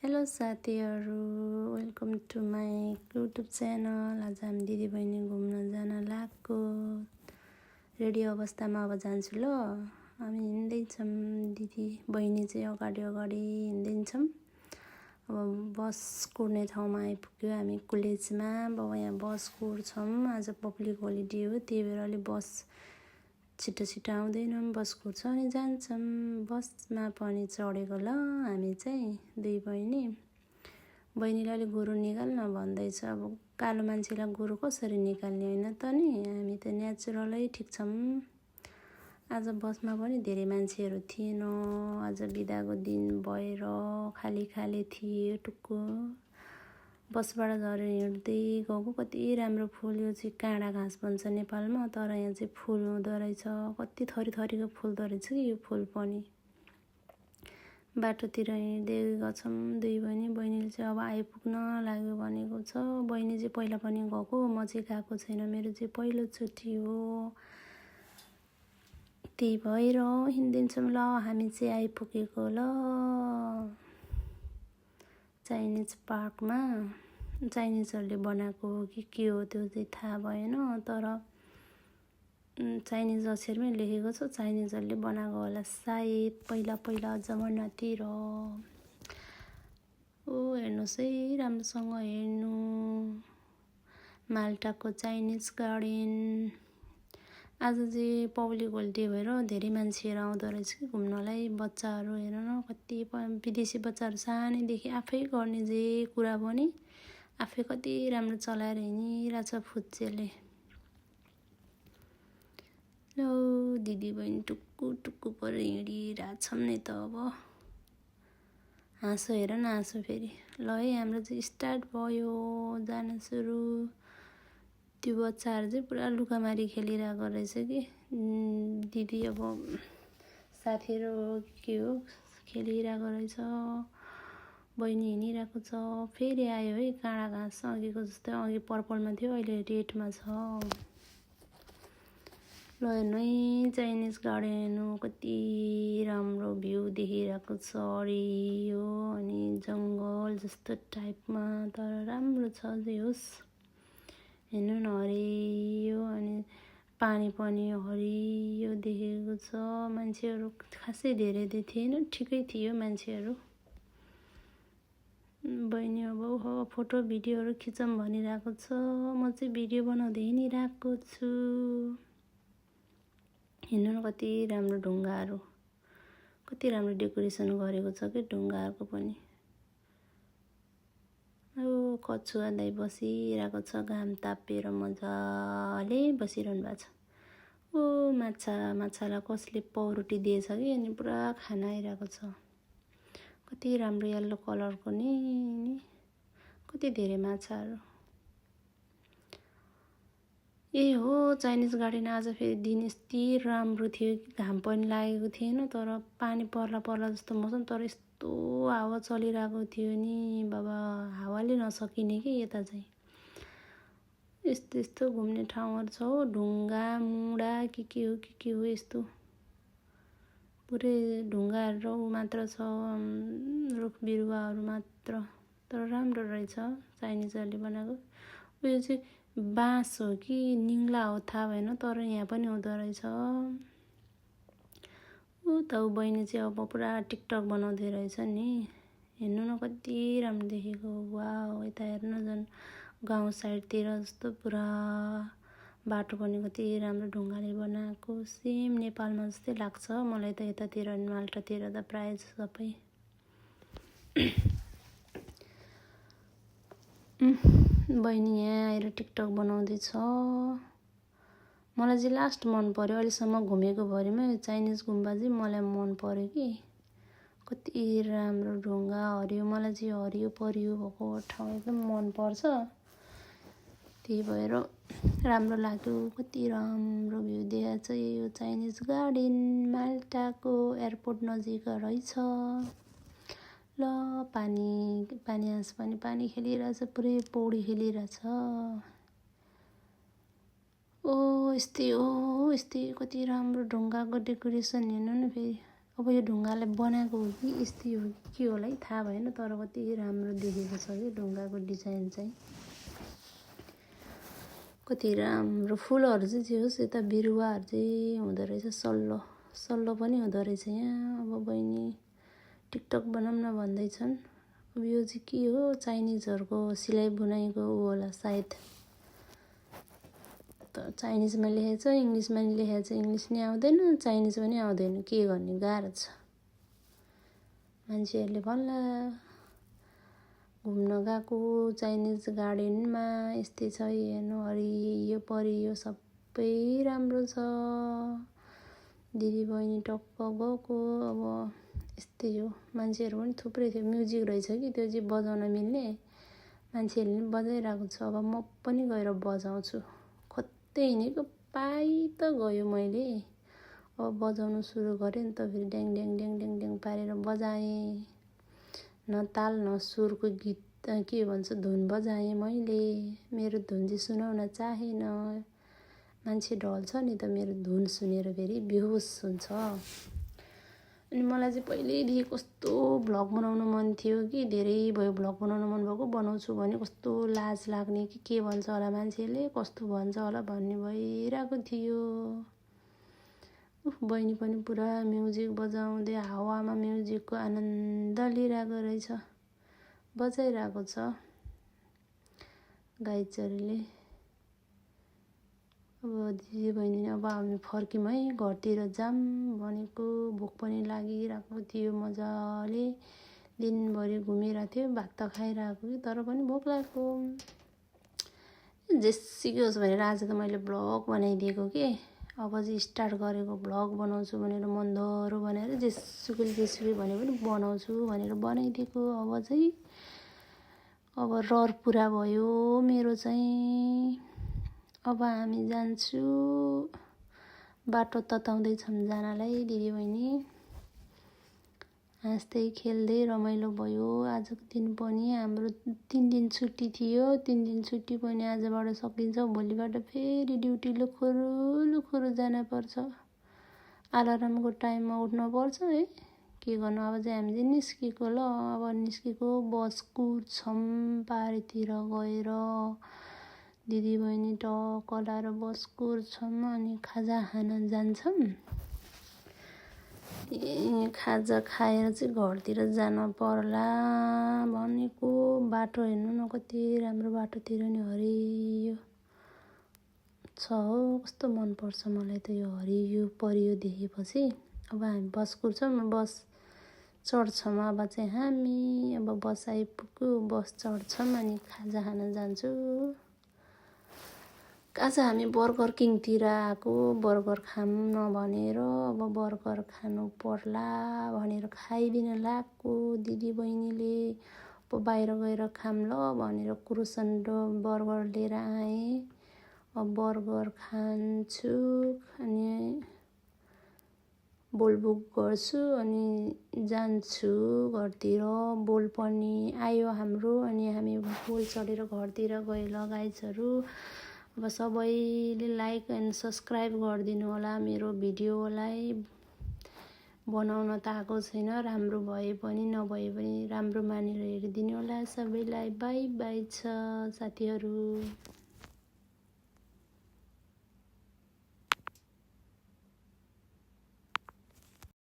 Hello साथीहरू, welcome to my YouTube channel. आज हामी दिदीबहिनी घुम्न जान लागेको। रेडी अवस्थामा अब जान्छु ल। हामी हिँड्दैछौँ, दिदी बहिनी चाहिँ अगाडि हिँड्दैछौँ। अब बस कुर्ने ठाउँमा आइपुग्यो हामी कलेजमा। अब यहाँ बस कुर्छौँ, आज पब्लिक होलिडे हो, त्यही भएर अलि बस छिटो आउँदैनौँ, बस कुर्छौँ अनि जान्छौँ। बसमा पनि चढेको ल हामी चाहिँ दुई बहिनीले अलिक गोरु निकाल्न भन्दैछ। अब कालो मान्छेलाई गोरु कसरी निकाल्ने होइन त नि, हामी त नेचुरलै ठिक छौँ। आज बसमा पनि धेरै मान्छेहरू थिएन, आज बिदाको दिन भएर खाली थियो टुक्को। बसबाट झरेर हिँड्दै गएको, कति राम्रो फुल। यो चाहिँ काँडा घाँस भन्छ नेपालमा, तर यहाँ चाहिँ फुल हुँदो रहेछ। कति थरीको फुल्दो रहेछ कि यो फुल पनि। बाटोतिर हिँड्दै गछौँ दुई बहिनीले चाहिँ अब आइपुग्न लाग्यो भनेको छ। बहिनी चाहिँ पहिला पनि गएको, म चाहिँ गएको छैन, मेरो चाहिँ पहिलोचोटि हो। त्यही भएर हिँड्दैछौँ ल। हामी चाहिँ आइपुगेको ल चाइनिज पार्कमा। चाइनिजहरूले बनाएको हो कि के हो त्यो चाहिँ थाहा भएन, तर चाइनिज अक्षरमै लेखेको छ। चाइनिजहरूले बनाएको होला सायद, पहिला जमानातिर। हेर्नुहोस् है, राम्रोसँग हेर्नु। माल्टाको चाइनिज गार्डन। आज चाहिँ पब्लिक होलिडे भएर धेरै मान्छेहरू आउँदो रहेछ कि घुम्नलाई। बच्चाहरू हेर न, कति विदेशी बच्चाहरू सानैदेखि आफै गर्ने जे कुरा पनि आफै कति राम्रो चलाएर हिँडिरहेछ फुच्चेले। ल दिदी बहिनी टुक्कु पर हिँडिरहेछौँ नि त। अब हाँसो हेर न, हाँसो फेरि। ल है, हाम्रो चाहिँ स्टार्ट भयो, जान सुरु। त्यो बच्चाहरू चाहिँ पुरा लुकामारी खेलिरहेको रहेछ कि। दिदी अब साथीहरू हो के हो खेलिरहेको रहेछ। बहिनी हिँडिरहेको छ। फेरि आयो है काँडा घाँस, अघिको जस्तै। अघि पर्पलमा थियो, अहिले रेडमा छ। ल हेर्नु है, चाइनिज गार्डन हेर्नु, कति राम्रो भ्यू देखिरहेको छ। हरियो अनि जङ्गल जस्तो टाइपमा, तर राम्रो छ जे होस्। हेर्नु न, हरियो अनि पानी पनि हरियो देखेको छ। मान्छेहरू खासै धेरै त थिएन, ठिकै थियो मान्छेहरू। बहिनी अब फोटो भिडियोहरू खिचौँ भनिरहेको छ। म चाहिँ भिडियो बनाउँदै हिँडिरहेको छु। हेर्नु न, कति राम्रो ढुङ्गाहरू, कति राम्रो डेकोरेसन गरेको छ कि ढुङ्गाहरूको पनि। कछुवा दाइ बसिरहेको छ, घाम तापेर मजाले बसिरहनु भएको छ। माछालाई कसले पौरोटी दिएछ कि, अनि पुरा खाना आइरहेको छ। कति राम्रो येल्लो कलरको नि, कति धेरै माछाहरू। हो चाइनिज गार्डन। आज फेरि दिन यति राम्रो थियो कि घाम पनि लागेको थिएन, तर पानी पर्ला जस्तो मौसम, तर यस्तो हावा चलिरहेको थियो नि बाबा, हावाले नसकिने कि यता चाहिँ। यस्तो घुम्ने ठाउँहरू छ हो, ढुङ्गा मुढा के हो यस्तो। पुरै ढुङ्गाहरू मात्र छ, रुख बिरुवाहरू मात्र, तर राम्रो रहेछ चाइनिजहरूले बनाएको। उयो चाहिँ बाँस हो कि निङ्ला हो थाहा भएन, तर यहाँ पनि हुँदो रहेछ। त बहिनी चाहिँ अब पुरा टिकटक बनाउँदै रहेछ नि। हेर्नु न, कति राम्रो देखेको। वाह, यता हेर्नु झन् गाउँ साइडतिर जस्तो पुरा बाटो पनि कति राम्रो ढुङ्गाले बनाएको। सेम नेपालमा जस्तै लाग्छ मलाई त। यतातिर माल्टातिर त प्रायः सबै। बहिनी यहाँ आएर टिकटक बनाउँदैछ। मलाई चाहिँ लास्ट मन पर्यो, अहिलेसम्म घुमेको भरिमा यो चाइनिज गुम्बा चाहिँ मलाई मन पर्यो कि। कति राम्रो ढुङ्गा, हरियो। मलाई चाहिँ हरियो परियो भएको ठाउँ एकदम मनपर्छ, त्यही भएर राम्रो लाग्यो। कति राम्रो भ्यू देखाएको छ यो चाइनिज गार्डन। माल्टाको एयरपोर्ट नजिक रहेछ। ल पानी हाँस पनि पानी खेलिरहेछ, पुरै पौडी खेलिरहेछ। यस्तै कति राम्रो ढुङ्गाको डेकोरेसन। हेर्नु न फेरि, अब यो ढुङ्गाले बनाएको हो कि यस्तै हो कि के होला है थाहा भएन, तर कति राम्रो देखेको छ कि ढुङ्गाको डिजाइन चाहिँ कति राम्रो। फुलहरू चाहिँ जे होस् यता बिरुवाहरू चाहिँ हुँदो रहेछ, सल्लो सल्लो पनि हुँदो रहेछ यहाँ। अब बहिनी टिकटक बनाऊँ न भन्दैछन्। अब यो चाहिँ के हो, चाइनिजहरूको सिलाइ बुनाइको ऊ होला सायद। त चाइनिजमा लेखेको छ, इङ्ग्लिसमा नि लेखेको छ। इङ्ग्लिस नि आउँदैन, चाइनिज पनि आउँदैन, के गर्ने गाह्रो छ। मान्छेहरूले भन्ला घुम्न गएको चाइनिज गार्डनमा यस्तै छ, हेर्नु हरियो परियो सबै राम्रो छ। दिदी बहिनी टक्क गएको। अब यस्तै हो, मान्छेहरू पनि थुप्रै थियो। म्युजिक रहेछ कि त्यो चाहिँ बजाउन मिल्ने, मान्छेहरूले पनि बजाइरहेको छ। अब म पनि गएर बजाउँछु। कतै हिँडेको पाइ त गयो मैले। अब बजाउनु सुरु गरेँ नि त, फेरि ड्याङ ड्याङ ड्याङ ड्याङ ड्याङ पारेर बजाएँ। न ताल न सुरको गीत के भन्छ धुन बजाएँ मैले। मेरो धुन चाहिँ सुनाउन चाहेन, मान्छे ढल्छ नि त मेरो धुन सुनेर, फेरि बेहोस हुन्छ। अनि मलाई चाहिँ पहिल्यैदेखि कस्तो भ्लग बनाउन मन थियो कि, धेरै भयो भ्लग बनाउन मन भएको। बनाउँछु भने कस्तो लाज लाग्ने कि के भन्छ होला मान्छेले, कस्तो भन्छ होला भन्ने भइरहेको थियो। बहिनी पनि पुरा म्युजिक बजाउँदै हावामा म्युजिकको आनन्द लिइरहेको रहेछ, बजाइरहेको छ गाइचरीले। अब दिदी बहिनी अब हामी फर्क्यौँ है, घरतिर जाऊँ भनेको। भोक पनि लागिरहेको थियो, मजाले दिनभरि घुमिरहेको थियो, भात त खाइरहेको कि तर पनि भोक लागेको। जेसुकै होस् भनेर आज त मैले भ्लग बनाइदिएको के। अब चाहिँ स्टार्ट गरेको, भ्लग बनाउँछु भनेर मनदरो बनाएर जेसुकै भने पनि बनाउँछु भनेर बनाइदिएको। अब चाहिँ अब रहर पुरा भयो मेरो चाहिँ। अब हामी जान्छु, बाटो तताउँदैछौँ जानलाई दिदी बहिनी। हाँस्दै खेल्दै रमाइलो भयो आजको दिन पनि। हाम्रो 3 दिन छुट्टी थियो, 3 दिन छुट्टी पनि आजबाट सकिन्छ। भोलिबाट फेरि ड्युटी लुखुरु जान पर्छ। अलार्मको टाइममा उठ्नुपर्छ है, के गर्नु। अब चाहिँ हामी चाहिँ निस्केको ल। अब निस्केको, बस कुर्छौँ पारीतिर गएर। दिदी बहिनी टक्क लाएर बस कुर्छौँ, अनि खाजा खान जान्छौँ। खाजा खाएर चाहिँ घरतिर जान पर्ला भनेको। बाटो हेर्नु न कति राम्रो, बाटोतिर नि हरियो छ हो। कस्तो मनपर्छ मलाई त यो हरियो परियो देखेपछि। अब हामी बस कुर्छौँ, बस चढ्छौँ। अब चाहिँ हामी अब बस आइपुग्यो, बस चढ्छौँ अनि खाजा खान जान्छु। आज हामी बर्गर किङतिर आएको, बर्गर खाऊँ न भनेर। अब बर्गर खानु पर्ला भनेर खाइदिन लागेको दिदी बहिनीले। अब बाहिर गएर खाऊँ ल भनेर क्रुसन्ड बर्गर लिएर आएँ। अब बर्गर खान्छु अनि बोल बुक गर्छु अनि जान्छु घरतिर। बोल पनि आयो हाम्रो, अनि हामी बोल चढेर घरतिर गयो ल गाइजहरू। अब सबैले लाइक एन्ड सब्सक्राइब गरिदिनु होला मेरो भिडियोलाई। बनाउन त आएको छैन, राम्रो भए पनि नभए पनि राम्रो मानेर हेरिदिनु होला सबैलाई। बाई बाई छ साथीहरू।